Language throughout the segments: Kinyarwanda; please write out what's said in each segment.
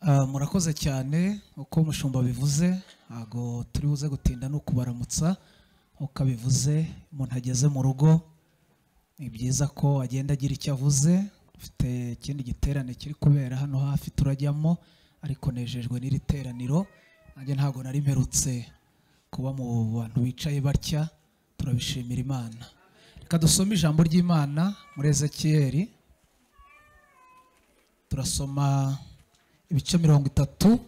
Murakoze cyane uko mushumba bivuze, ntago turi buze gutinda no kubaramutsa. Uko bivuze, umuntu ageze mu rugo ni byiza ko agenda agira icyo avuze. Ufite ikindi giterane kiri kubera hano hafi turajyamo, ariko nejejwe n'iri teraniro. Nanjye ntago nari mperutse kuba mu bantu bicaye batya, turabishimira Imana. Reka dusome ijambo ry'Imana muri Ezekiyeli. Turasoma ibice 30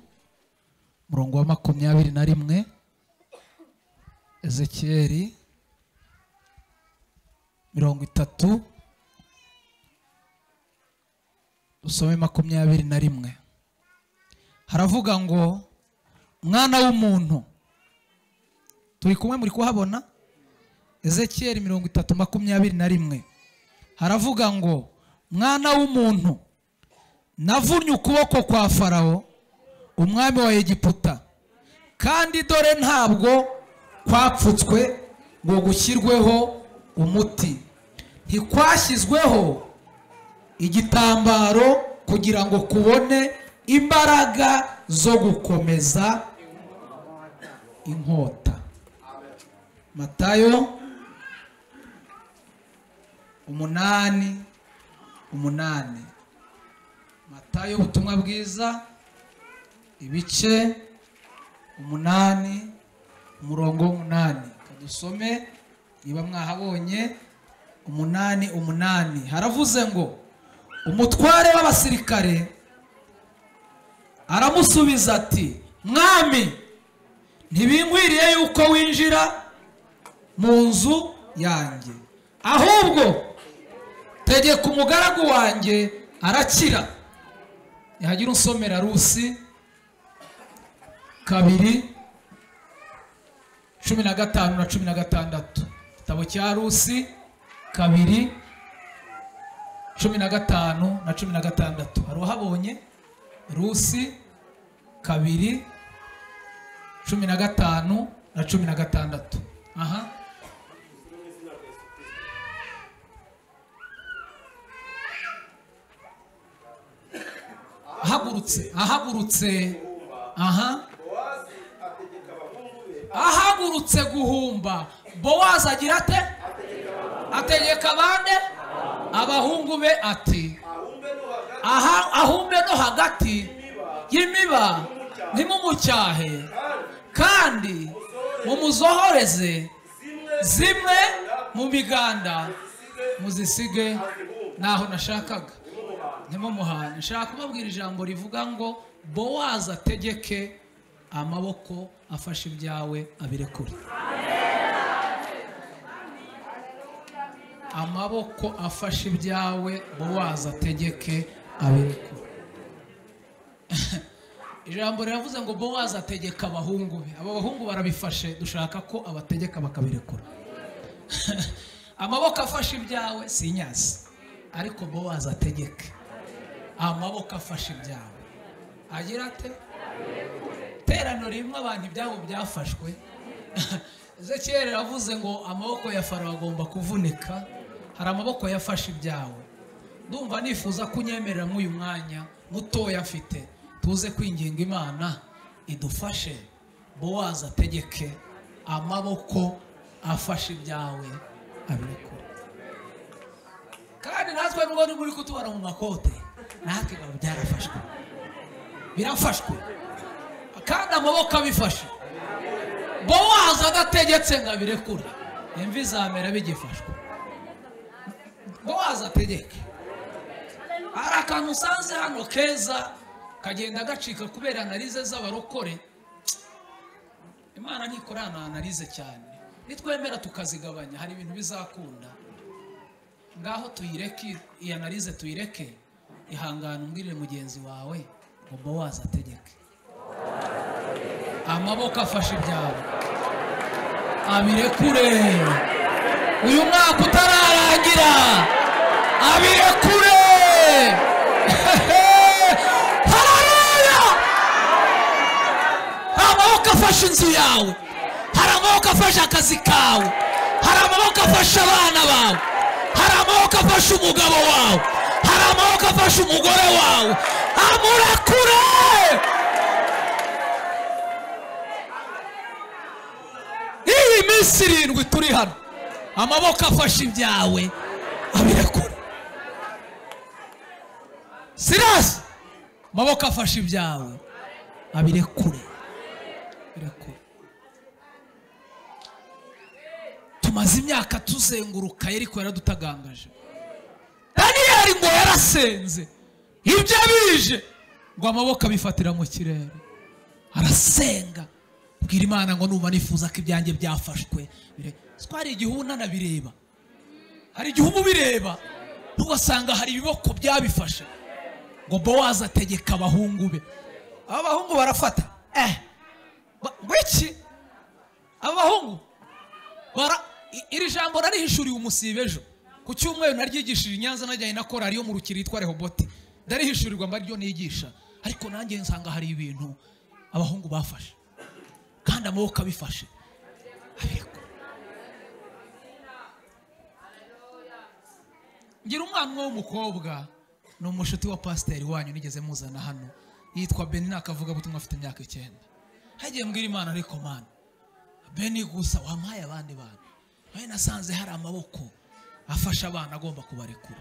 murongo wa 21. Ezekiyeli 30 dusome 21. Haravuga ngo mwana w'umuntu, turi kumwe muri kuhabona? Ezekiyeli 30:21 haravuga ngo mwana w'umuntu, navunnye ukuboko kwa Farawo umwami wa Egiputa, kandi dore ntabwo kwapfutswe ngo gushyirweho umuti, ntikwashyizweho igitambaro kugira ngo kubone imbaraga zo gukomeza inkota. Matayo 8:8. Matayo ubutumwa bwiza ibice 8 umurongo 8. Kadusome niba mwahabonye. 8:8 haravuze ngo umutware w'abasirikare aramusubiza ati mwami, ntibinkwiriye yuko winjira mu nzu yanjye, ahubwo tegeka umugaragu wanjye arakira. Yagira unsomera Rusi 2:15 na 16. Igitabo cya Rusi 2:15 na 16. Hari uhabonye? Rusi 2:15 na 16. Aha. Ahagurutse aha, ahagurutse guhumba. Bowazi agira ate? Ategeka abande abahungu be ati ahumbe no hagati y'imiba ntimumucyahe, kandi mumuzohoreze zimwe mu miganda muzisige naho nashakaga, ntimumuhane. Nshaka kubabwira ijambo rivuga ngo Bowazi ategeke amaboko afashe ibyawe abirekure. Amaboko afashe ibyawe Bowazi ategeke abirekure. Ijambo riravuze ngo Bowazi ategeka abahungu be. Abo bahungu barabifashe, dushaka ko abategeka bakabirekura. Amaboko afashe ibyawe sinyazi, ariko Bowazi ategeke amaboko afashe ibyawe agira ate? Terano rimwe abantu ibyabo byafashwe. Ezekiyeli yavuze ngo amaboko ya Farawo agomba kuvunika. Hari amaboko yafashe ibyawe. Ndumva nifuza kunyemerera muri uyu mwanya mutoya afite, tuze kwinginga Imana idufashe Bowazi ategeke amaboko afashe ibyawe abirekure. Kandi natwe nubwo muri kutubara mu makote, natwe byarafashwe, birafashwe, kandi amaboko abifashe. Bowazi adategetse ngo abirekure, imvi zamera bigifashwe. Bowazi ategeke. Hari akantu usanze hano keza kagenda gacika kubera analize z'abarokore. Imana ntikorana analize cyane, nitwemera tukazigabanya hari ibintu bizakunda. Ngaho tuyireke iyi analize, tuyireke. Ihangane umbwirire mugenzi wawe ngo Bowazi ategeke amaboko afashe ibyawe abirekure. Uyu mwaka utararangira abirekure. Haleluya! Amaboko afashe inzu yawe, hari amaboko afashe akazi kawe, hari amaboko afashe abana bawe, hari amaboko afashe umugabo wawe, hari amaboko afashe umugore wawe. Amurekure. Iminsi 7 turi hano, amaboko afashe ibyawe abirekure. Sirasi, amaboko afashe ibyawe abirekure. Birekure. Tumaze imyaka tuzenguruka Yeriko yaradutagangaje. Daniyeli ngo yarasenze, ibyo bije ngo amaboko abifatira mu kirere. Arasenga, bwira Imana ngo numva nifuza ko ibyanjye byafashwe. Twari igihe unanabireba, hari igihe ubireba ugasanga hari ibiboko byabifashe. Ngo Bowazi ategeka abahungu be, abahungu barafata. Ngwiki abahungu bara iri jambo narihishuriye umusibe ejo ku cyumweru, naryigishije i Nyanza, najyanye na korali yo mu Rukiri yitwa Rehoboti, ndarihishurirwa mbaryo nigisha. Ariko nanjye nsanga hari ibintu abahungu bafashe kandi amaboko abifashe abirekura. Ngira umwana w'umukobwa, ni umushuti wa pasiteri wanyu nigeze muzana hano, yitwa Beni, nakavuga butumwa, afite imyaka 9. Hagiye mbwira Imana, ariko Mana, Beni gusa wampaye abandi bana. We nasanze hari amaboko afasha abana agomba kubarekura.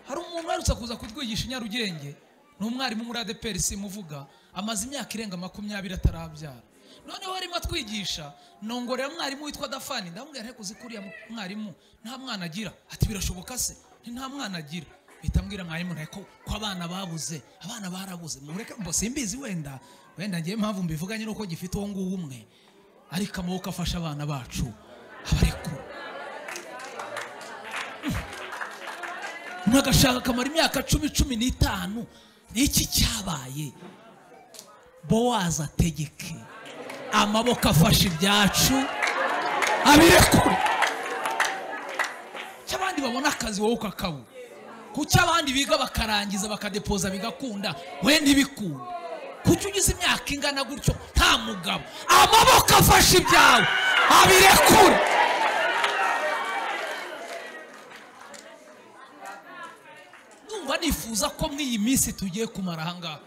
Hari umuntu warutse kuza kutwigisha i Nyarugenge, ni umwarimu muri ADPR simuvuga, amaze imyaka irenga 20 atarabyara. Noneho arimo atwigisha, nongorera mwarimu witwa Dafani, ndamubwira nti uzi kuriya mwarimu nta mwana agira. Ati birashoboka se? Nta mwana agira. Bitambwira mwarimu nti ko abana babuze, abana barabuze. Mureke mbo simbizi, wenda ngiye impamvu mbivuganye nuko gifite uwo nguwo umwe, ariko amaboko afasha abana bacu abarekura. Nagashaka kamara imyaka 10, 15, niki cyabaye? Bowazi ategeke amaboko afashe ibyacu abirekure. Cyabandi babona akazi wowe ukakabura, kuki abandi biga bakarangiza bakadepoza bigakunda, we ntibikunda? Kuki ugize imyaka ingana gutyo nta mugabo? Amaboko afashe ibyawe abirekure. Ndumva nifuza ko mw'iyi minsi tugiye kumara ahangaha,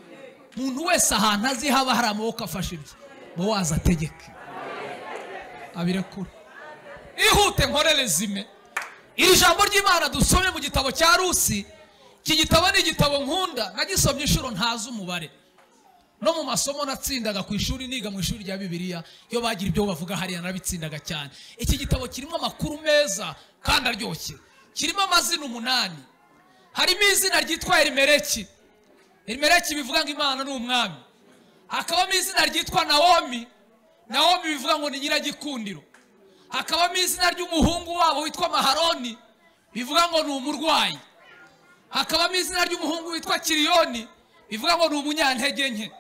umuntu wese ahantu azi haba hari amaboko afashe ibye, Bowazi ategeke abirekure. Ihute nkorere zime. Iri jambo ry'Imana dusomye mu gitabo cya Rusi, iki gitabo ni igitabo nkunda, nagisomye inshuro ntazi umubare. No mu masomo natsindaga ku ishuri, niga mu ishuri rya Bibiliya, iyo bagira ibyo bavuga hariya narabitsindaga cyane. Iki gitabo kirimo amakuru meza kandi aryoshye. Kirimo amazina 8. Harimo izina ryitwa Elimeleki. Elimeleki bivuga ngo Imana ni umwami. Hakabamo izina ryitwa Naomi. Naomi bivuga ngo ni nyiragikundiro. Hakabamo izina ry'umuhungu wabo witwa Maharoni, bivuga ngo ni umurwayi. Hakabamo izina ry'umuhungu witwa Kiriyoni, bivuga ngo ni umunyantege nke.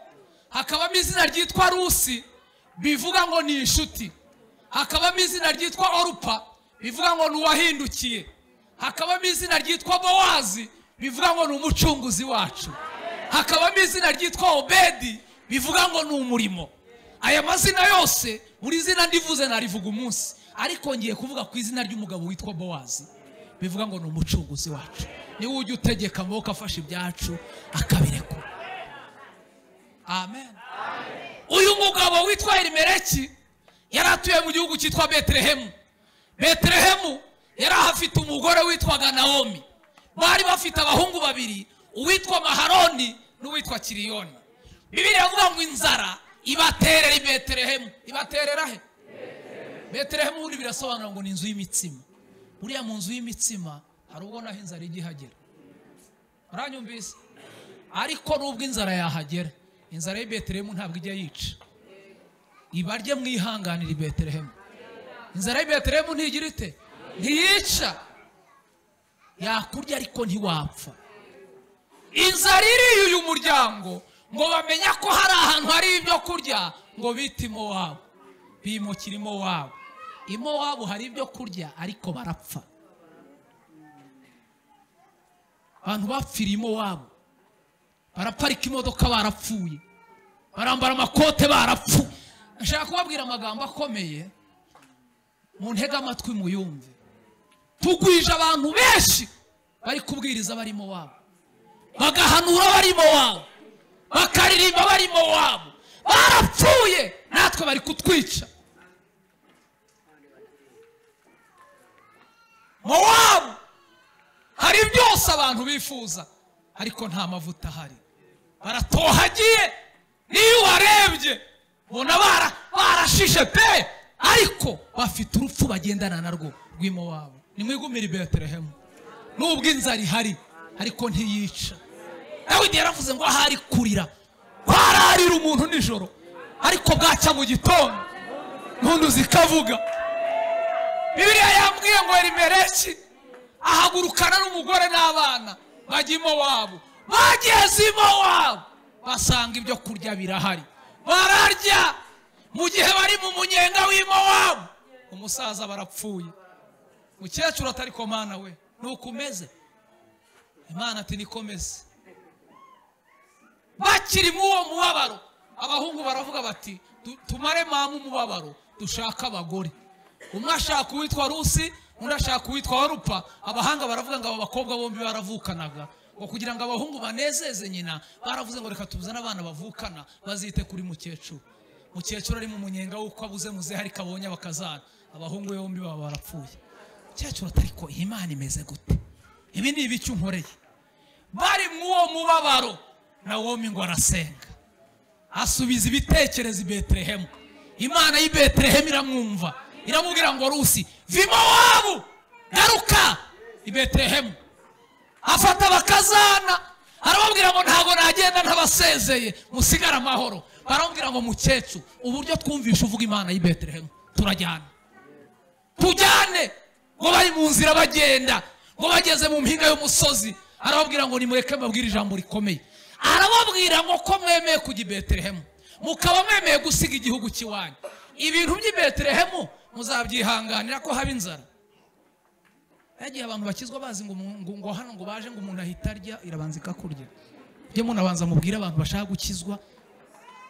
Hakabamo izina ryitwa Rusi, bivuga ngo ni inshuti. Hakabamo izina ryitwa Orupa, bivuga ngo ni uwahindukiye. Hakabamo izina ryitwa Bowazi, bivuga ngo ni umucunguzi wacu. Hakabamo izina ryitwa Obedi, bivuga ngo ni umurimo. Aya mazina yose, buri zina ndivuze narivuga umunsi, ariko ngiye kuvuga ku izina ry'umugabo witwa Bowazi, bivuga ngo ni umucunguzi wacu. Niwe ujya utegeka amaboko afashe ibyacu akabirekura. Amen. Uyu mugabo witwa Elimeleki yari atuye mu gihugu cyitwa Betelehemu. Betelehemu yari afite umugore witwaga Naomi. Bari bafite abahungu babiri, uwitwa Maharoni n'uwitwa Kiriyoni. Bibiliya iravuga ngo inzara ibaterera i Betelehemu. Ibaterera he? Betelehemu ubundi birasobanura ngo ni inzu y'imitsima. Buriya mu nzu y'imitsima hari ubwo naho inzara ijya ihagera. Uranyumvise? Ariko nubwo inzara yahagera, inzara y'i Betelehemu ntabwo ijya yica. Ibarye mwihanganira i Betelehemu. Inzara y'i Betelehemu ntigira ite? Ntiyica. Yakurya ariko ntiwapfa. Inzara iriye uyu muryango, ngo bamenya ko hari ahantu hari ibyo kurya, ngo bite Imowabu. Bimukira Imowabu. Imowabu hari ibyo kurya ariko barapfa. Abantu bapfiriye Imowabu, baraparika imodoka barapfuye, barambara amakote barapfuye. Nshaka kubabwira amagambo akomeye, muntege amatwi muyumve. Tugwije abantu benshi bari kubwiriza bari Mowabu, bagahanura bari Mowabu, bakaririmba bari Mowabu, barapfuye, natwe bari kutwica. Mowabu hari byose abantu bifuza, ariko nta mavuta ahari. Baratohagiye, niyo warebye ubona barashishe pe, ariko bafite urupfu bagendana narwo rw'Imowabu. Nimwigumire i Betelehemu nubwo inzara ihari, ariko ntiyica. Dawidi yaravuze ngo ahari kurira kwararira umuntu nijoro, ariko bwacya mu gitondo impundu zikavuga. Bibiliya yambwiye ngo Elimeleki ahagurukana n'umugore n'abana bajya Imowabu. Bageze Imowabu basanga ibyo kurya birahari, bararya. Mu gihe bari mu munyenga w'Imowabu, umusaza barapfuye, mukecuru atari ko mana we nuko umeze. Imana ati nikomeze. Bakiri mu uwo mubabaro, abahungu baravuga bati tumare mama umubabaro, dushaka abagore. Umwe ashaka uwitwa Rusi, undi ashaka uwitwa Orupa. Abahanga baravuga ngo abo bakobwa bombi baravukanaga, ngo kugira ngo abahungu banezeze nyina, baravuze ngo reka tuzane abana bavukana bazite kuri mukecuru. Mukecuru ari mu munyenga w'uko abuze muzehe, ariko abonye abakazana. Abahungu bombi baba barapfuye. Mukecuru atari ko Imana imeze gute? Ibi ni ibiki unkoreye? Bari mu uwo mubabaro, Nawomi ngo arasenga, asubiza ibitekerezo i Betelehemu. Imana y'i Betelehemu iramwumva, iramubwira ngo Rusi, va Imowabu, garuka i Betelehemu. Afata abakazana, arababwira ngo ntago nagenda ntabasezeye, musigare amahoro. Baramubwira ngo mukecuru, uburyo twumvisha uvuga Imana y'i Betelehemu, turajyana, tujyane. Ngo bari mu nzira bagenda, ngo bageze mu mpinga y'umusozi, arababwira ngo nimureke mbabwire ijambo rikomeye. Arababwira ngo ko mwemeye kujya i Betelehemu, mukaba mwemeye gusiga igihugu cy'iwanyu, ibintu by'i Betelehemu muzabyihanganira ko haba inzara. Yagiye abantu bakizwa bazi ngo hano ngo baje ngo umuntu ahita arya, irabanza ikakurya. Byo munabanza mubwira abantu bashaka gukizwa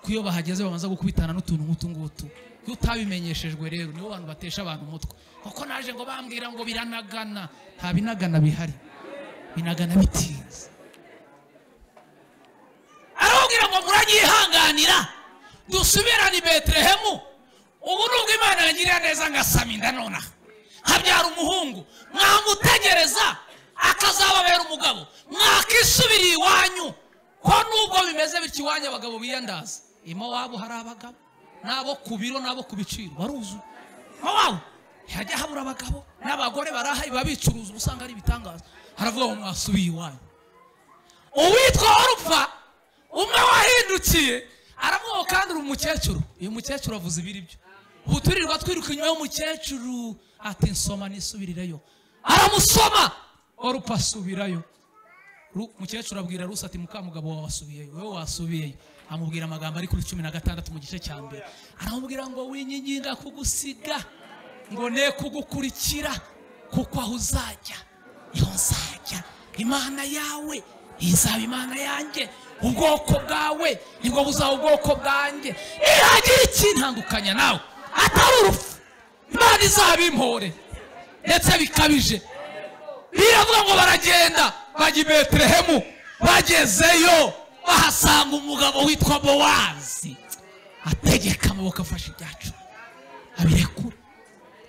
ko iyo bahageze babanza gukubitana n'utuntu nk'utu ngutu. Iyo utabimenyeshejwe rero nibo bantu batesha abantu umutwe. Kuko naje ngo bambwira ngo biranagana, nta binagana bihari, binagana bitinze. Arababwira ngo muragihanganira dusubirane i Betelehemu. Ubu nubwo Imana yangirira neza ngasama inda nonaha nkabyara umuhungu, mwamutegereza akazababera umugabo, mwakisubiriye iwanyu. Ko nubwo bimeze bityo iwanyu abagabo biyandaza. Imowabu hari abagabo n'abo ku biro n'abo ku biciro baruzuye. Mowabu hajya habura abagabo n'abagore barahaye babicuruza, usanga ari ibitangaza. Haravuga ngo mwasubiye iwanyu. Uwitwa Orupa umwe wahindukiye aravuga kandi uri umukecuru. Uyu mukecuru avuze ibiri byo. Ubu turirwa twiruka inyuma y'umukecuru, ati nsoma nisubirireyo. Aramusoma, Orupa asubirayo. Mukecuru abwira Rusi ati mukamugabo wawe wasubiyeyo, wowe wasubiyeyo. Amubwira amagambo ari kuri 16 mu gice cya mbere. Aramubwira ngo winyiginga kugusiga, ngo ne kugukurikira, kuko aho uzajya niho nzajya, Imana yawe izaba Imana yanjye, ubwoko bwawe nibwo buzaba ubwoko bwanjye. Ihagira ikintandukanya nawe atari urupfu, Imana izaba impore. Ndetse bikabije. Biravuga ngo baragenda bajya i Betelehemu. Bagezeyo bahasanga umugabo witwa Bowazi, ategeka amaboko afashe ibyacu abirekura.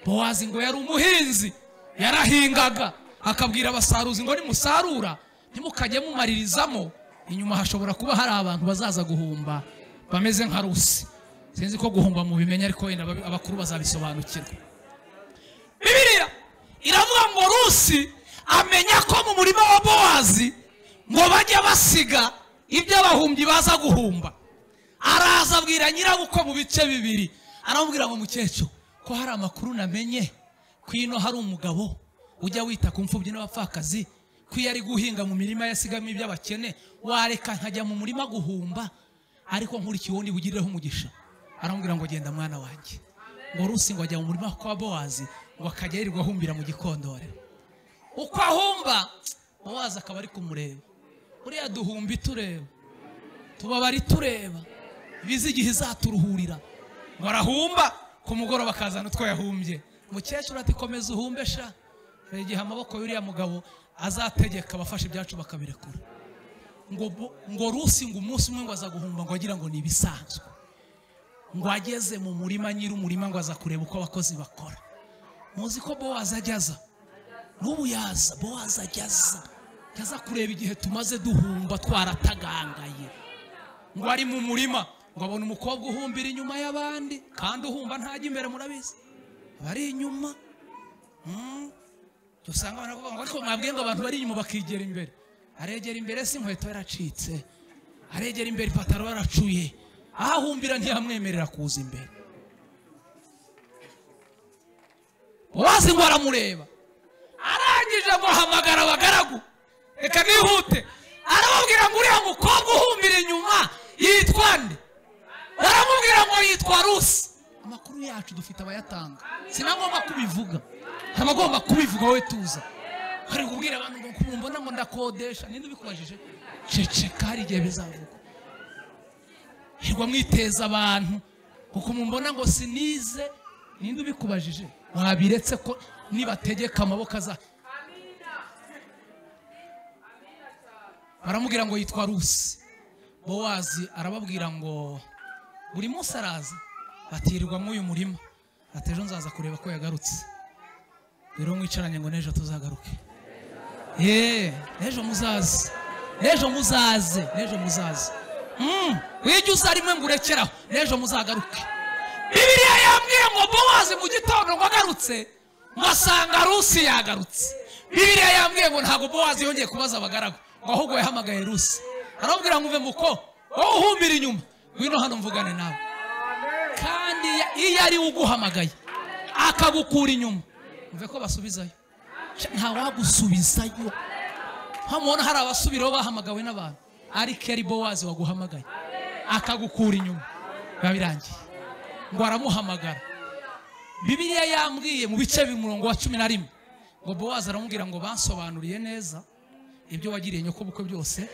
Bowazi ngo yari umuhinzi, yarahingaga, akabwira abasaruzi ngo nimusarura ntimukajye mumaririzamo, inyuma hashobora kuba hari abantu bazaza guhumba bameze nka Rusi. Sinzi ko guhumba mubimenya, ariko wenda abakuru bazabisobanukirwa. Bibiliya iravuga ngo Rusi amenya ko mu murima wa Bowazi ngo bajye basiga ibyo abahumbyi baza guhumba. Araza abwira nyirabukwe mu bice bibiri, aramubwira ngo mukecuru, ko hari amakuru namenye ko ino hari umugabo ujya wita ku mfubyi n'abapfakazi, ko iyo ari guhinga mu mirima yasigamo iby'abakene, wareka nkajya mu murima guhumba, ariko nkurikiye uwo bugirireho umugisha. Aramubwira ngo genda mwana wanjye. Ngo Rusi ngo ajya mu murima kwa Bowazi, ngo akajya yirirwa ahumbira mu gikondore. Uko ahumba, Bowazi akaba ari kumureba. Uriya duhumbi tureba, tubabari tureba, bizi igihe izaturuhurira. Ngo arahumba, ku mugoroba akazana utwo yahumbye. Mukecuru ati komeza uhumbe sha, hari igihe amaboko y'uriya mugabo azategeka abafashe ibyacu bakabirekura. Ngo Rusi ngo umunsi umwe ngo aza guhumba, ngo agira ngo ni ibisanzwe. Ngo ageze mu murima, nyiri umurima ngo aza kureba uko abakozi bakora. Muzi ko Bowazi ajyaza N'ubu yaza Bowazi ajyaza yaza kureba igihe tumaze duhumba twaratagangaye. Ngo ari mu murima ngo abona umukobwa uhumbira inyuma y'abandi, kandi uhumba ntajya imbere, murabizi bari inyuma. Usanga abantu bavuga ngo ariko mwabwiye ngo abantu bari inyuma bakigera imbere. Aregera imbere si inkweto yaracitse, aregera imbere ipataro yaracuye, ahahumbira ntiyamwemerera kuza imbere. Bowazi ngo aramureba, arangije ngo ahamagara abagaragu, reka nihute, arababwira ngo uriya mukobwa uhumbira inyuma yitwa nde? Baramubwira ngo yitwa Rusi. Amakuru yacu dufite abayatanga, sinagomba kubivuga, ntabagomba kubivuga wowe tuza. Hari kubwira abantu ngo kumbona ngo ndakodesha, ninde ubikubajije? Ceceka, hari igihe bizavugwa. Hirwa mwiteza abantu kuko mumbona ngo sinize, ninde ubikubajije? Wabiretse ko nibategeka amaboko aza. Baramubwira ngo yitwa Rusi. Bowazi arababwira ngo buri munsi araza batirirwa mu uyu murima, ati ejo nzaza kureba ko yagarutse. Rero mwicaranye ngo n'ejo tuzagaruke. N'ejo muzaze, n'ejo muzaze, n'ejo muzaze. Wijya uza rimwe ngo urekeraho, n'ejo muzagaruke. Bibiliya yambwiye ngo Bowazi mu gitondo ngo agarutse ngo asanga Rusi yagarutse. Bibiliya yambwiye ngo ntabwo Bowazi yongeye kubaza abagaragu, ngo ahubwo yahamagaye Rusi aramubwira ngo uve muko wowe uhumbira inyuma, ngwino hano mvugane nawe. Kandi iyo ari uguhamagaye akagukura inyuma, mve ko basubizayo, nta wagusubizayo. Hamubona hari abasubiraho bahamagawe n'abantu, ariko ari Bowazi waguhamagaye akagukura inyuma, biba birangiye. Ngo aramuhamagara. Bibiliya yambwiye mu bice b'umurongo wa 11 ngo Bowazi aramubwira ngo bansobanuriye neza ibyo wagiriye nyoko bukwe byose,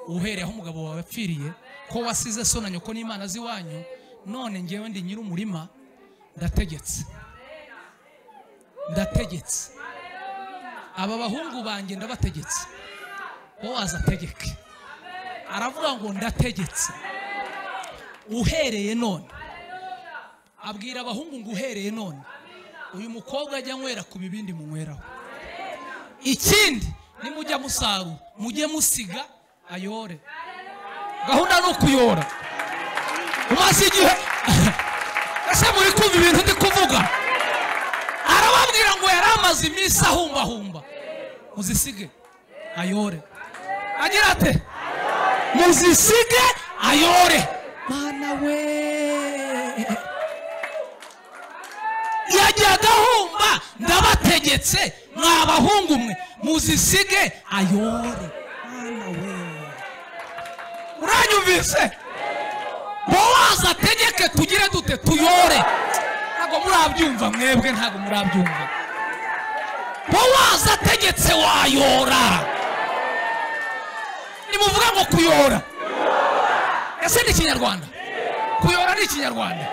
uhereye aho umugabo wawe apfiriye, ko wasize so na nyoko n'Imana z'iwanyu, none ngewe ndi nyiri umurima, ndategetse, ndategetse aba bahungu banjye, ndabategetse. Bowazi ategeke, aravuga ngo ndategetse uhereye none. Abwira abahungu ngo uhereye none uyu mukobwa ajya anywera ku bibindi munyweraho, ikindi nimujya musarura mujye musiga ayore. Gahunda ni ukuyora. Umaze igihe ese muri kumva ibintu ndi kuvuga? Arababwira ngo yari amaze iminsi ahumbahumba, muzisige ayore. Agira ate? Muzisige ayore. Mana we, yajyaga ahumba, ndabategetse mwa bahungu mwe muzisige ayore. Mana we, uranyumvise? Bowazi ategeke tugire dute? Tuyore. Ntabwo murabyumva mwebwe, ntabwo murabyumva. Bowazi ategetse wayora. Nimuvuga ngo kuyora, ese ni Ikinyarwanda? Kuyora ni Ikinyarwanda?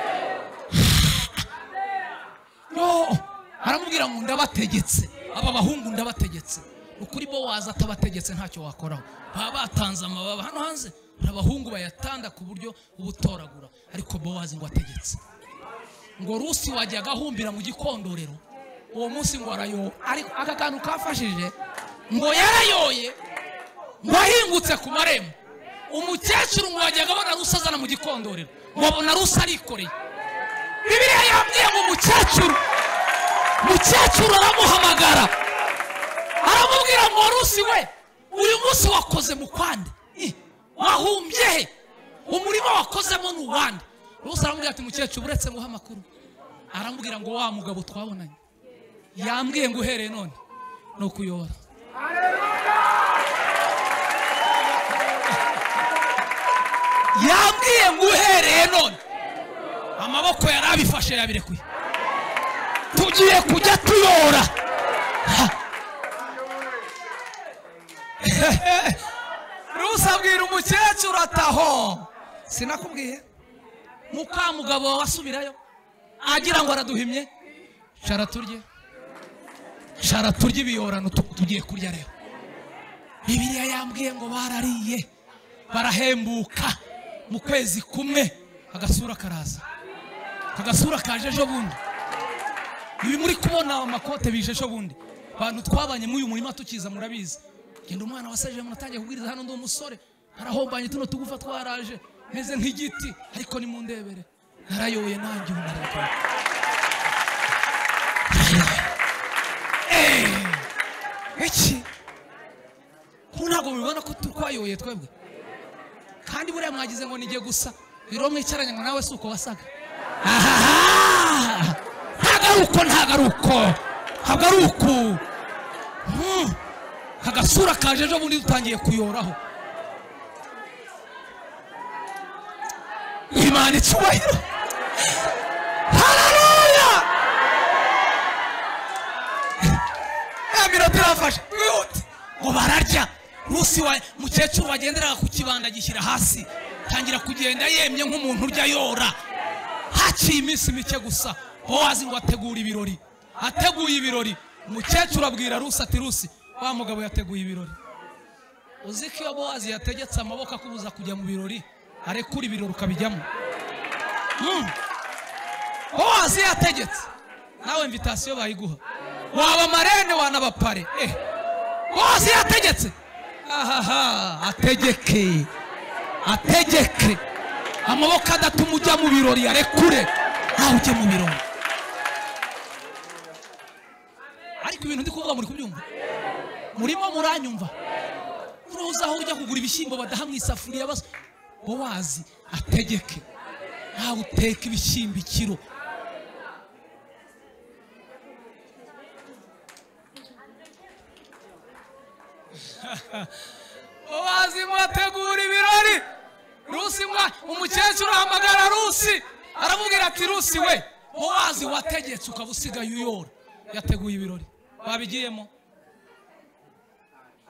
No, aramubwira ngo ndabategetse aba bahungu, ndabategetse. Ukuri Bowazi atabategetse ntacyo wakoraho. Baba batanze amababa hano hanze, abahungu bayatanda ku buryo ubutoragura, ariko Bowazi ngo ategetse. Ngo Rusi wajyaga ahumbira mu gikondorero uwo munsi ngo arayoye, ariko aka kantu kafashije ngo yarayoye, ngo ahingutse ku marembo. Umukecuru ngo wajyaga abona Rusi azana mu gikondorero, ngo abona Rusi arikoreye. Bibiliya yambwiye ngo umukecuru aramuhamagara aramubwira ngo Rusi we, uyu munsi wakoze mu kwande, wahumbye he? Umurima wakozemo ni uwande? Rusi aramubwira ati mukecuru uretse nguha amakuru. Aramubwira ngo wa mugabo twabonanye yambwiye ngo uhereye none ni ukuyora. Yambwiye ngo uhereye none, amaboko yarabifashe yabirekuye, tugiye kujya tuyora. Rusi abwira umukecuru ataho, sinakubwiye mukamugabo wawe asubirayo agira ngo araduhimye, shara turye, shara turye ibiyorano tugiye kurya rero. Bibiliya yambwiye ngo barariye barahembuka mu kwezi kumwe, agasura karaza, agasura kaje ejo bundi. Ibi muri kubona amakote bije ejo bundi, Abantu twabanye muri uyu murima tukiza murabizi. Genda umwana wasaje munatangiye kubwiriza hano ndi umusore. Harahombanye tuno tugufa twaraje meze nk'igiti ariko ni mundebere. Narayoye nanjye unareka. Iki ko ntabwo mubibona ko twayoye twebwe. Kandi buriya mwagize ngo nige gusa biro mwicaranye ngo nawe suko wasaga. Ntagaruko ntagaruko hagaruko. Kagasura kaje ejo bundi dutangiye kuyoraho. Imana icyubahiro. Haleluya. Amiro turafashe twihute ngo bararya. Rusi wa mukecuru wagenderaga ku kibanda gishyira hasi tangira kugenda yemye nk'umuntu urya yora. Haciye iminsi mike gusa Bowazi ngo ategura ibirori. Ateguye ibirori umukecuru abwira Rusi ati Rusi wa mugabo yateguye ibirori. Uzi ko iyo Bowazi yategetse amaboko akubuza kujya mu birori arekura ibirori ukabijyamo. Bowazi yategetse nawe invitation bayiguha waba marene wanabapare. Bowazi yategetse ahaha ategeke ategeke amaboko adatuma ujya mu birori arekure nawe ujye mu birori. Ariko ibintu ndi kuvuga muri kubyumva murimo muranyumva. Uruza aho ujya kugura ibishyimbo badaha mu isafuriya bas Bowazi ategeke nawe uteka ibishyimbo ikiro. Bowazi mwategura ibirori. Rusi mwa umukecuru ahamagara Rusi aramubwira ati Rusi we Bowazi wategetse ukabusigaye uyora yateguye ibirori babigiyemo.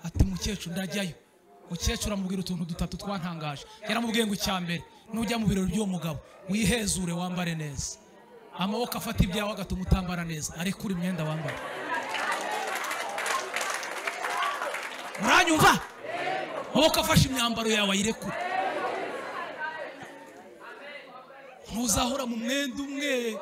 Ati mukecuru ndajyayo. Mukecuru amubwira utuntu dutatu twantangaje. Yaramubwiye ngo icyambere nujya mu birori by'uwo mugabo wihezure wambare neza. Amaboko afata ibyawe agatuma utambara neza arekura imyenda wambara. Uranyumva? Amaboko afashe imyambaro yawe ayirekure. Ntuzahora mu mwenda umwe.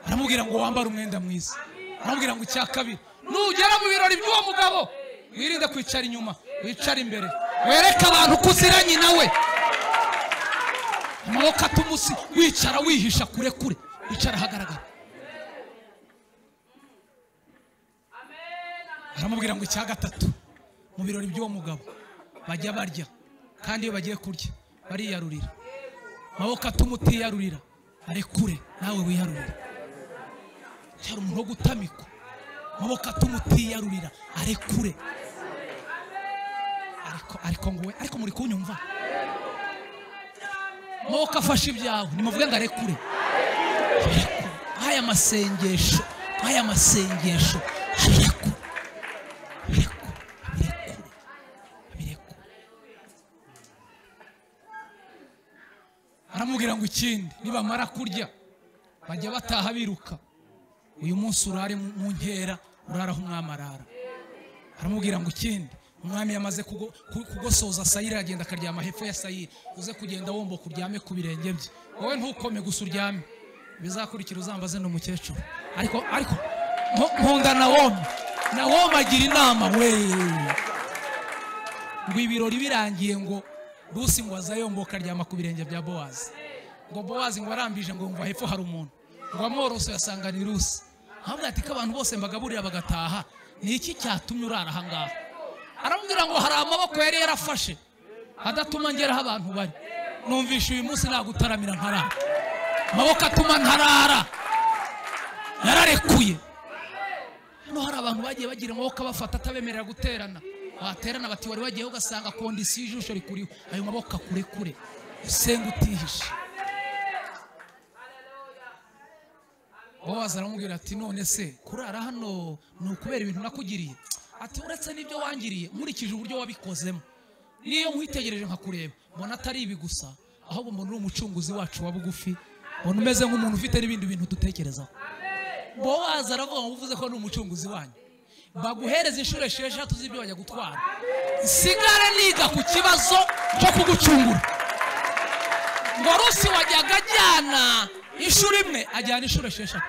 Aramubwira ngo wambare umwenda mwiza. Aramubwira ngo icya kabiri nugera mu birori by'uwo mugabo wirinde kwicara inyuma wicara imbere wereke abantu ko uziranye nawe. Amaboko atumusi wicara wihisha kure kure wicara ahagaragara. Aramubwira ngo icya gatatu mu birori by'uwo mugabo bajya barya kandi iyo bagiye kurya bariyarurira. Amaboko atuma utiyarurira arekure nawe wiyarurira. Cyari umuntu wo gutamikwa. Amaboko atuma utiyarurira arekure. Ariko ngo we ariko muri kunyumva. Amaboko afashe ibyawe nimuvuge ngo arekure. Aya masengesho aya masengesho arekure. Aramubwira ngo ikindi nibamara kurya bajya bataha biruka. Uyu munsi urare mu nkera uraraho umwami arara. Aramubwira ngo ikindi umwami yamaze kugosoza sayiri agenda akaryama hepfo ya sayiri uze kugenda womboka uryame ku birenge bye. Wowe ntukome gusa uryame bizakurikira uzambaze no mukecuru. Ariko nkunda Nawomi. Nawomi agira inama we ngo ibirori birangiye ngo Rusi ngo azayomboka aryama ku birenge bya Bowazi. Ngo Bowazi ngo arambije ngo umva hepfo hari umuntu ngo amworoso yasanga ni Rusi. Ahamwe ati ko abantu bose mbagaburira bagataha ni iki cyatumye urara aha ngaha? Aramubwira ngo hari amaboko yari yarafashe adatuma ngeraho abantu bari. Numvisha uyu munsi nagutaramira nkarara. Amaboko atuma ntarara yararekuye. Hano hari abantu bagiye bagira amaboko abafata atabemerera guterana. Waterana bati wari wagiye ugasanga kondisiyo ijisho rikuriho. Ayo maboko akurekure usenga utihishe. Bowazi aramubwira ati none se kurara hano ni ukubera ibintu nakugiriye? Ati uretse n'ibyo wangiriye nkurikije uburyo wabikozemo niyo nkwitegereje nkakureba mbona atari ibi gusa ahubwo mbona uri umucunguzi wacu wa bugufi mbona umeze nk'umuntu ufite n'ibindi bintu dutekerezaho. Bowazi aravuga ngo uvuze ko ni umucunguzi wanyu baguhereza inshuro 6 z'ibyo bajya gutwara nsigare niga ku kibazo cyo kugucungura. Ngo Rusi wajyaga ajyana inshuro imwe ajyana inshuro 6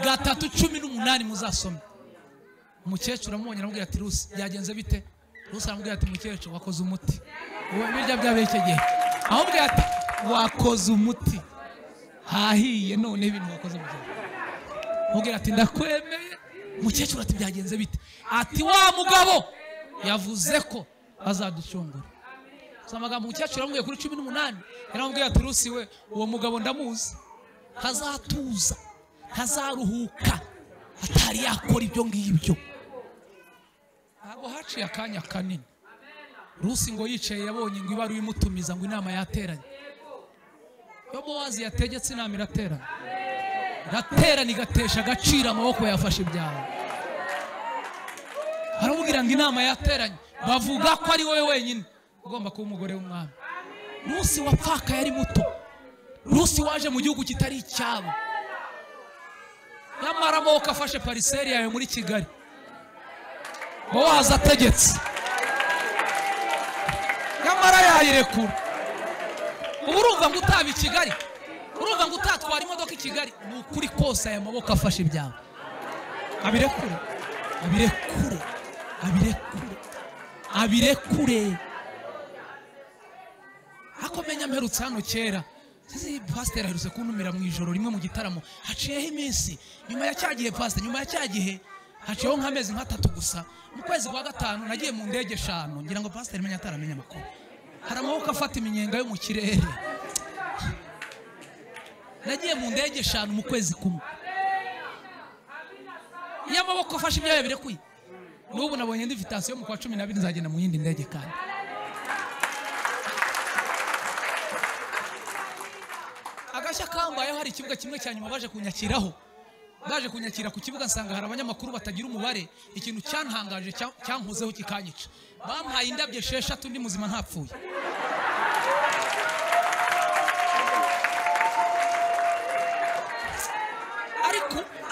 3 18 muzasome. Umukecuru amubonye aramubwira ati Rusi byagenze bite? Rusi aramubwira ati mukecuru wakoze umuti. Uwo birya byabaye icyo gihe. Aramubwira ati wakoze umuti. Hahiye none ibintu wakoze mukecuru. Amubwira ati ndakwemeye. Mukecuru ati byagenze bite? Ati wa mugabo yavuze ko azaducungura. Amagambo umukecuru aramubwiye kuri 18 yaramubwiye ati Rusi we uwo mugabo ndamuzi, ntazatuza, ntazaruhuka atari yakora ibyo ngibyo. Ntabwo haciye akanya kanini Rusi ngo yicaye yabonye ngo ibaruwa imutumiza ngo inama yateranye. Yo Bowazi yategetse inama iraterana, iraterana igatesha agaciro amaboko yafashe ibyawe. Aramubwira ngo inama yateranye bavuga ko ari wowe wenyine ugomba kuba umugore w'umwami. Rusi wapfaka yari muto, Rusi waje mu gihugu kitari icyabo, nyamara amaboko afashe pariseri yawe muri Kigali. Bowazi ategetse nyamara yayirekura. Ubu urumva ngo utaba i Kigali, urumva ngo utatwara imodoka i Kigali, ni ukuri kose aya maboko afashe ibyawe abirekure, abirekure, abirekure, abirekure. Ako menya mperutse hano kera, pasiteri aherutse kuntumira mu ijoro rimwe mu gitaramo, haciyeho iminsi nyuma ya cya gihe pasiteri, nyuma ya cya gihe haciyeho nk'amezi nk'atatu gusa. Mu kwezi kwa 5 nagiye mu ndege 5 ngira ngo pasiteri menya ataramenya amakuru. Hari amaboko afata iminyenga yo mu kirere. Nagiye mu ndege 5 mu kwezi kumwe. Iyo amaboko afashe ibyawe birekuye. N'ubu nabonye indi invitation mu kwa 12 nzagenda mu yindi ndege kandi. Agashya kambayeho hari ikibuga kimwe cya nyuma baje kunyakiraho. Baje kunyakira ku kibuga nsanga hari abanyamakuru batagira umubare. Ikintu cyantangaje cyankozeho kikanyica. Bampaye indabyo 6 ndi muzima ntapfuye.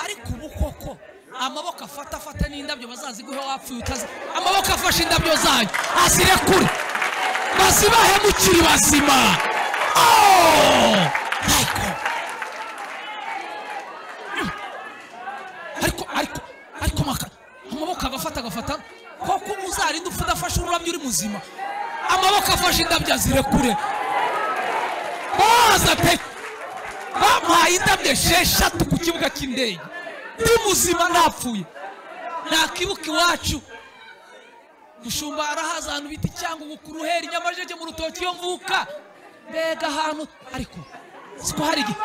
Ariko ubu koko amaboko afata n'indabyo bazaziguhe wapfuye utazi. Amaboko afashe indabyo zanyu azirekure, bazibahe mukiri bazima. Oh! Ariko amaboko agafata koko uzarinda upfa udafashe ururabyo uri muzima. Amaboko afashe indabyo azirekure. Baza pe bampaye indabyo 6 ku kibuga cy'indege ndi muzima ntapfuye. Nakibuka iwacu mushumba arahaza ahantu biti cyangwa ubukuruheri Nyamasheke mu rutoki yo mvuka, mbega ahantu ariko siko hari igihe.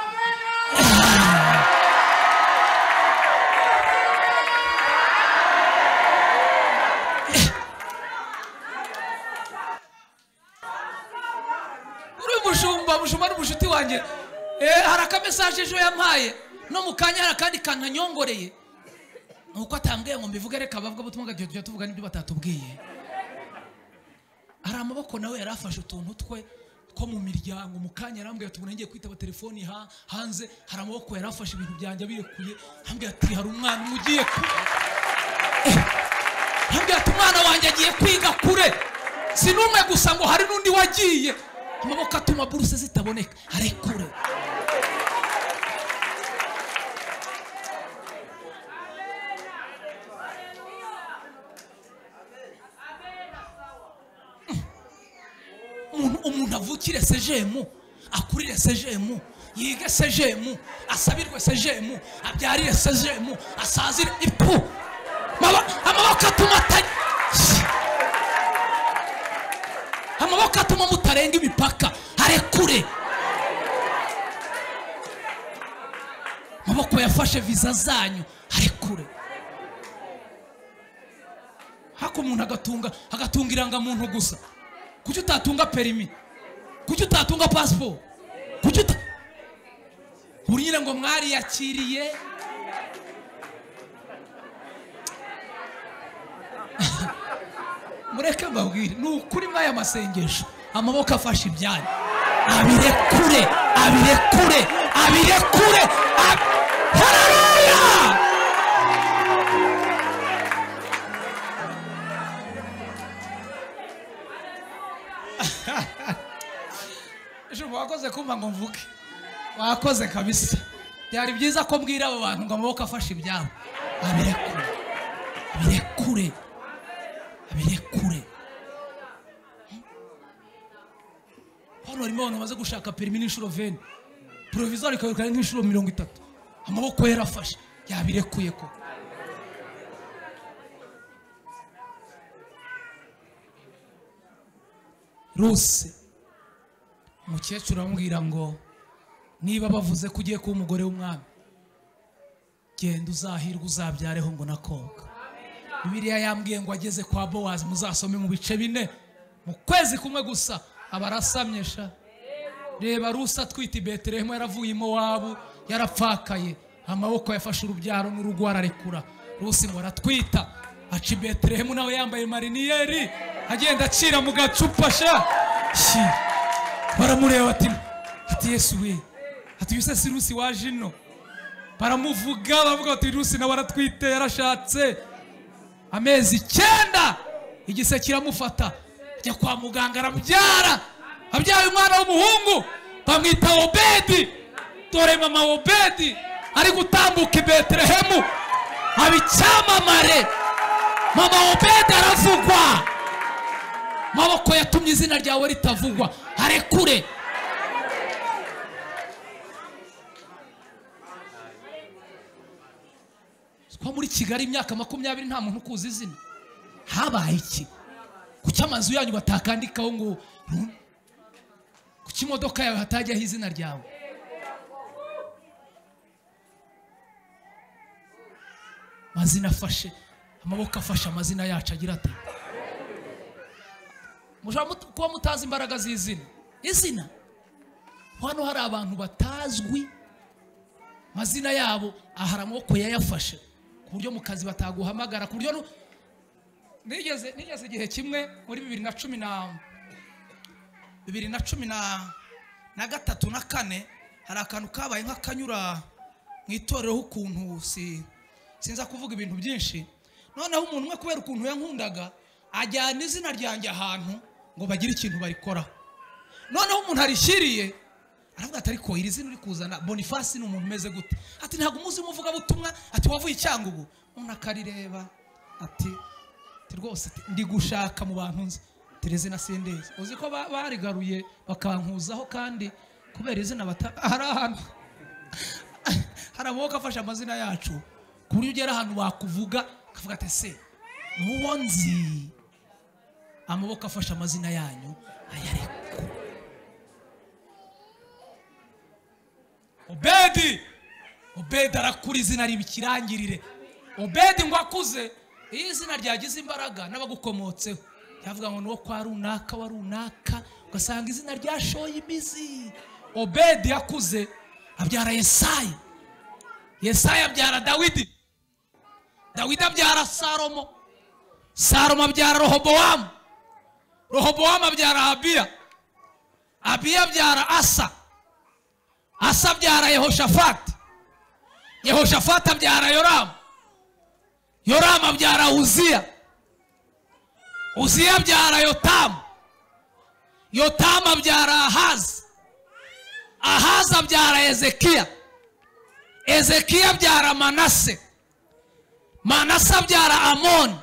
Uri mushumba n'umushuti wanjye, hari akamesaje ejo yampaye no mu kanya hari akandi kananyongoreye. Nuko atambwiye ngo mbivuge, reka bavuga ubutumwa tujya tuvuga n'ibyo batatubwiye. Hari amaboko nawe yarafashe utuntu twe two mu miryango. Mu kanya arambwiye ati ngiye kwitaba telefoni hanze. Hari amaboko yarafashe ibintu byanjye abirekuye, ambwiye ati hari umwana ugiye kure, ambwiye ati umwana wanjye agiye kwiga kure, si n'umwe gusa ngo hari n'undi wagiye. Amaboko atuma buruse zitaboneka arekure. Umuntu avukire sejemu, akurire sejemu, yige sejemu, asabirwe sejemu, abyarire sejemu, asazire ipu. Amaboko atuma amaboko atuma mutarenga imipaka arekure. Amaboko yafashe visa zanyu arekure. Hako umuntu agatunga irangamuntu gusa. Kuki utatunga perimi? Kuki utatunga passport? Kuki buri nyine ngo mwari yakiriye? Mureke mbabwire, ni ukuri mwaya masengesho amaboko afashe ibyanyu abirekure, abirekure, abirekure. Haleluya! Wakoze kumva ngo mvuge, wakoze kabisa. Byari byiza ko mbwira abo bantu ngo amaboko afashe ibyabo abirekure, abirekure. Abirekure, abirekure. Hano harimo abantu bamaze gushaka perimi n'inshuro 20, provisoire ikabikora nk'inshuro 30. Amaboko yarafashe, yabirekuye ko. Ruse umukecuru aramubwira ngo niba bavuze ko ugiye kuba umugore w'umwami, genda uzahirwe uzabyareho ngo nakobwa. Bibiliya yambwiye ngo ageze kwa Bowazi, muzasome mu bice 4, mu kwezi kumwe gusa abarasamye sha. Reba Rusa atwite i Betelehemu, yaravuye i Mowabu, yarapfakaye, amaboko yafashe urubyaro n'urugo ararekura. Rusi ngo aratwita, aca i Betelehemu nawe yambaye mariniyeri, agenda acira mu gacupa sha. Baramureba ati Yesu we, ati uyu se si Rusi waje ino? Baramuvuga bavuga bati Rusi nawe aratwite, yarashatse. Amezi 9 igise kiramufata, ajya kwa muganga arabyara, abyaye umwana w'umuhungu bamwita Obedi. Dore mama Obedi ari gutambuka i Betelehemu, aba icyamamare. Mama Obedi aravugwa. Maboko yatumye izina ryawe ritavugwa, arekure. Ko muri Kigali imyaka 20 nta muntu ukuzi izina, habaye iki? Kuki amazu yanyu batakandikaho ngo, kuki imodoka yawe hatajyaho izina ryawe? Mazina afashe, amaboko afashe amazina yacu agira ati. Mushobora kuba mutazi imbaraga z'izina. Izina hano hari abantu batazwi mazina yabo, ahari amaboko yayafashe ku buryo mu kazi bataguhamagara, ku buryo nigeze igihe kimwe muri 2013 na 4 hari akantu kabaye nk'akanyura mu itorero ukuntu sinza kuvuga ibintu byinshi. Noneho umuntu umwe kubera ukuntu yankundaga ajyana izina ryanjye ahantu ngo bagire ikintu barikora. Noneho umuntu arishyiriye aravuga ati ariko iri zina uri kuzana Boniface ni umuntu umeze gute? Ati ntabwo umuzi umuvuga butumwa, ati wavuye Cyangugu. Umuntu akarireba ati rwose ndi gushaka mu bantu nzi Tereze na Sendezi. Uzi ko barigaruye bakankuzaho, kandi kubera izina hari ahantu hari amaboko afashe amazina yacu ku buryo ugera ahantu bakuvuga akavuga ati se muwo nzi. Amaboko afashe amazina yanyu ayarekure. Obedi arakura izina ribikirangirire. Obedi ngo akuze, iyo izina ryagize imbaraga n'abagukomotseho yavuga ngo nuwo kwa runaka wa runaka, ugasanga izina ryashoye imizi. Obedi yakuze abyara Yesayi, Yesayi abyara Dawidi, Dawidi abyara Salomo, Salomo abyara Rehobowamu, Rehobowamu abyara Abiya, Abiya abyara Asa, Asa abyara Yehoshafati, Yehoshafati abyara Yoramu, Yoramu abyara Uziya, Uziya abyara Yotamu, Yotamu abyara Ahazi, Ahazi abyara Ezekiya, Ezekiya abyara Manase, Manase abyara Amoni,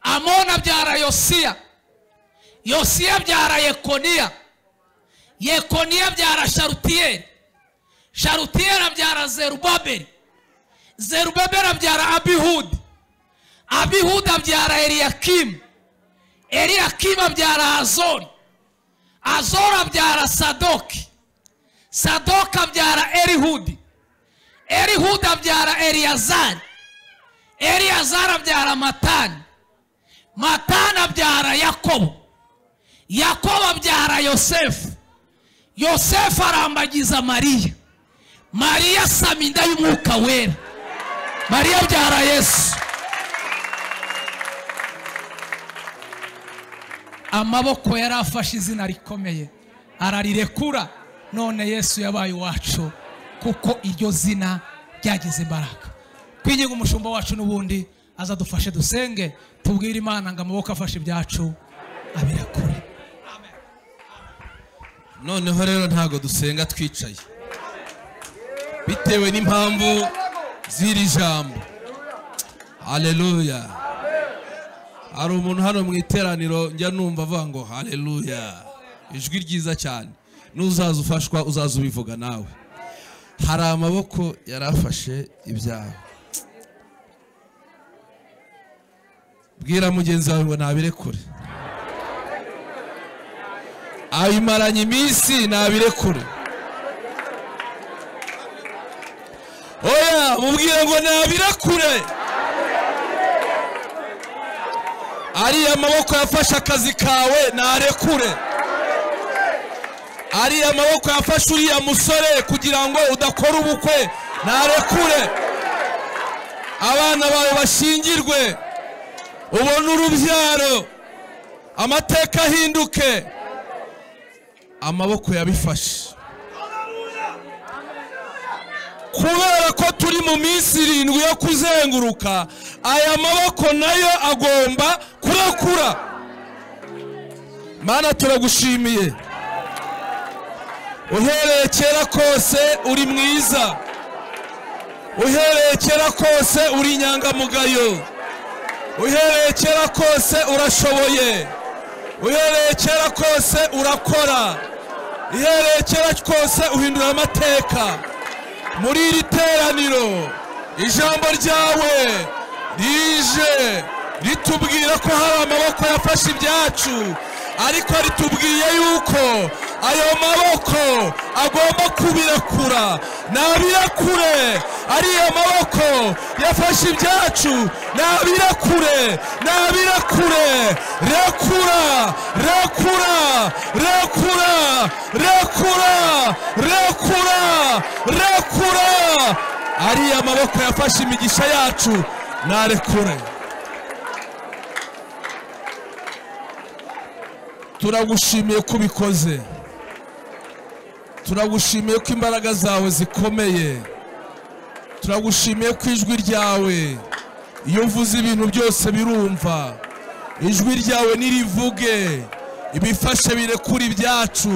Amoni abyara Yosiya, Yosiya abyara Yekoniya, Yekoniya abyara Sharutiyeli, Sharutiyeli abyara Zerubabeli, Zerubabeli abyara Abihudi, Abihudi abyara Eliyakimu, Eliyakimu abyara Azori, Azori abyara Sadoki, Sadoki abyara Erihudi, Erihudi abyara Eliyazari, Eliyazari abyara Matani, Matani abyara Yakobo, Yakobo abyara Yosefu, Yosefu arambagiza Mariya, Mariya asama inda y'Umwuka Wera, Mariya abyara Yesu. Amaboko yari afashe izina rikomeye ararirekura, none Yesu yabaye iwacu kuko iryo zina ryagize imbaraga. Kwinginga umushumba wacu n'ubundi azadufashe dusenge, tubwire Imana ngo amaboko afashe ibyacu abirekure. Noneho rero ntago dusenga twicaye bitewe n'impamvu z'iri jambo. Haleluya. Hari umuntu hano mu iteraniro njya numva avuga ngo haleluya, ijwi ryiza cyane. Nuzaza ufashwa uzaza ubivuga nawe. Hari amaboko yarafashe ibyawe. Bwira mugenzi wawe ngo nabirekure. Abimaranye iminsi nabirekure. Oya, mubwire ngo nabirekure. Ariya maboko yafashe akazi kawe narekure. Ariya maboko yafashe uriya musore kugira ngo udakora ubukwe narekure. Abana bawe bashingirwe, ubone urubyaro, amateka ahinduke. Amaboko yabifashe. Kubera ko turi mu minsi 7 yo kuzenguruka, aya maboko nayo agomba kurakura. Mana turagushimiye, uhereye kera kose uri mwiza, uhereye kera kose uri inyangamugayo, uhereye kera kose urashoboye, uhereye kera kose urakora, uhereye kera kose uhindura amateka. Muri iri teraniro ijambo ryawe rije ritubwira ko hari amaboko yafashe ibyacu, ariko ritubwiye yuko ayo maboko agomba kubirekura. Nabirekure. Ariya maboko yafashe ibyacu nabirekure, nabirekure. Rekura, rekura, rekura, rekura, rekura, rekura. Ariya maboko yafashe imigisha yacu narekure. Turagushimiye ko ubikoze, turagushimiye ko imbaraga zawe zikomeye, turagushimiye ko ijwi ryawe iyo uvuze ibintu byose birumva. Ijwi ryawe nirivuge, ibifashe birekure ibyacu,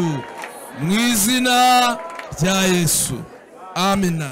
mu izina rya Yesu. Amina.